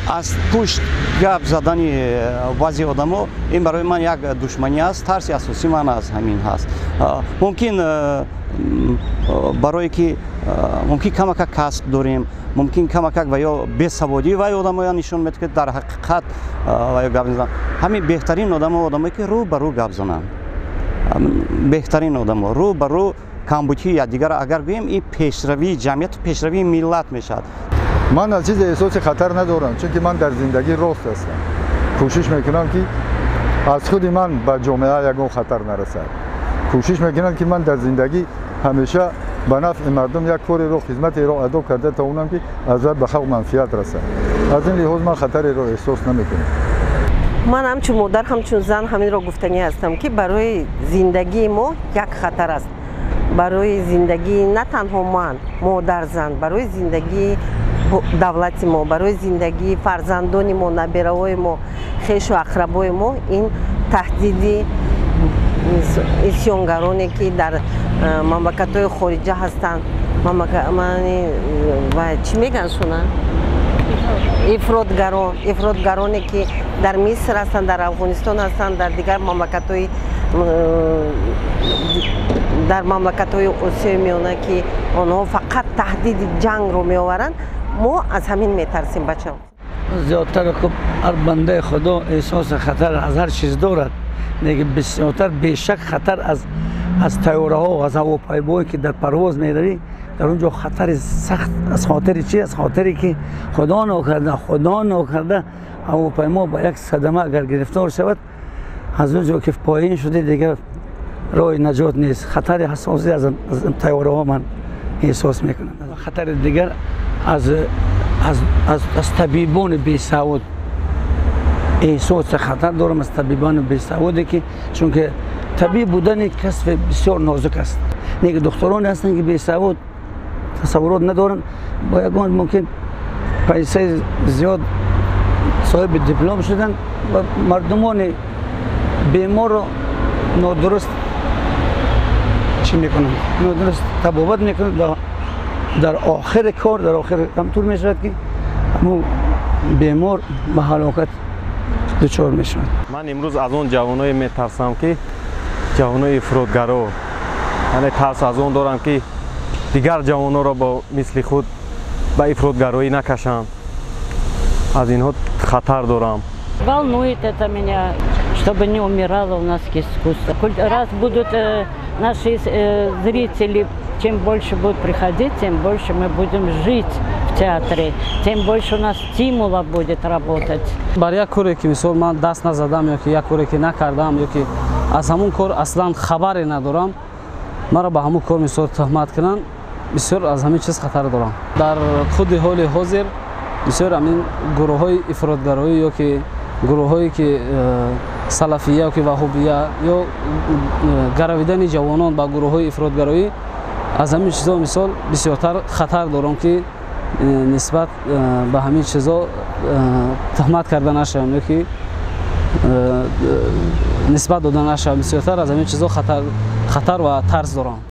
Аз пушт гап задани баъзе одамо, ин барои ман як душманӣ аст. Тарси асосии ман аз ҳамин ҳаст. Мумкин барое ки мумкин камакак касб дорем, мумкин камакак ва ё бесаводӣ вай одамоя нишон медиҳад, ки дар ҳақиқат ва ё гап мезананд. Ҳамин беҳтарин одамо, одамое ки рӯ ба рӯ гап зананд, беҳтарин одамо рӯ ба рӯ камбудии якдигарро агар гӯем, ин пешравии ҷамъияту пешравии миллат мешавад. Ман аз чизе эҳсоси хатар надорам, чунки ман дар зиндагӣ рост ҳастам. Кӯшиш мекунам, ки аз худи ман ба ҷомеа ягон хатар нарасад. Кӯшиш мекунам, ки ман дар зиндагӣ ҳамеша ба нафъи мардум як кореро, хизматеро адо карда тавонам, ки аз вай ба халқ манфиат расад. Аз ин лиҳоз ман хатареро эҳсос намекунам. Ман ҳамчун модар, ҳамчун зан ҳаминро гуфтанӣ ҳастам, ки барои зиндагии мо як хатар аст, барои зиндагии на танҳо ман модарзан, барои зиндагии давлати мо, барои зиндагии фарзандони мо, набераҳои мо, хешу ақрабои мо. Ин таҳдиди исёнгароне, ки дар мамлакатҳои хориҷа ҳастанд, чӣ мегӯянд шуна, ифротгарон, ифротгароне, ки дар Миср ҳастанд, дар Афғонистон ҳастанд, дар дигар мамлакатҳои, дар мамлакатҳои Осиёи Миёна, ки онҳо фақат таҳдиди ҷангро меоваранд. Мо аз ҳамин метарсем, бачаҳо. Зиёдтар хуб, ҳар бандаи Худо эҳсоси хатар аз ҳар чиз дорад, лекин бисёртар бешак хатар аз тайёраҳо, аз ҳавопаймое, ки дар парвоз меравӣ, дар он ҷо хатари сахт. Аз хотири чи? Аз хотире ки худо нокарда, худо нокарда, ҳавопаймо ба як садама агар гирифтор шавад, аз он ҷо ки поин шуди, дигар роҳи наҷот нест. Хатари ҳассосӣ аз тайёраҳо ман эҳсос мекунам. Хатари дигар аз табибони бесавод эҳсоси хатар дорам, аз табибони бесаводе ки, чунки табиб будани касби бисёр нозук аст, неки духтуроне ҳастанд, ки бесавод, тасаввурот надоранд, бо ягон мумкин пайсаи зиёд соҳиби диплом шуданд ва мардумони беморро нодуруст чӣ мекунанд, нодуруст табобат мекунанд. Дар охири кор, дар охир ҳамтур мешавад, ки ҳамун бемор ба ҳалокат дучор мешавад. Ман имрӯз аз он ҷавоное метарсам, ки ҷавонои ифротгаро, яъне тарс аз он дорам, ки дигар ҷавононро бо мисли худ ба ифротгароӣ накашанд. Аз инҳо хатар дорам. Волнует это меня, чтобы не умирало у нас искусство. Раз будут наши зрители, чем больше будут приходить, тем больше мы будем жить в театре, тем больше у нас стимула будет работать. Бар як коре, ки мисол ман даст назадам ё ки як коре, ки накардам, ё ки аз ҳамун кор аслан хабаре надорам, маро ба ҳамун кор мисол туҳмат кунанд, бисёр аз ҳамин чиз хатар дорам. Дар худи ҳоли ҳозир бисёр ҳамин гурӯҳҳои ифротгароӣ ё ки гурӯҳҳое, ки салафия ё ки ваҳобия ё гаравидани ҷавонон ба гурӯҳҳои ифротгароӣ, аз ҳамин чизо мисол бисёртар хатар дорам, ки нисбат ба ҳамин чизо туҳмат карда нашавам ё ки нисбат дода нашавам. Бисёртар аз ҳамин чизо хатар ва тарс дорам.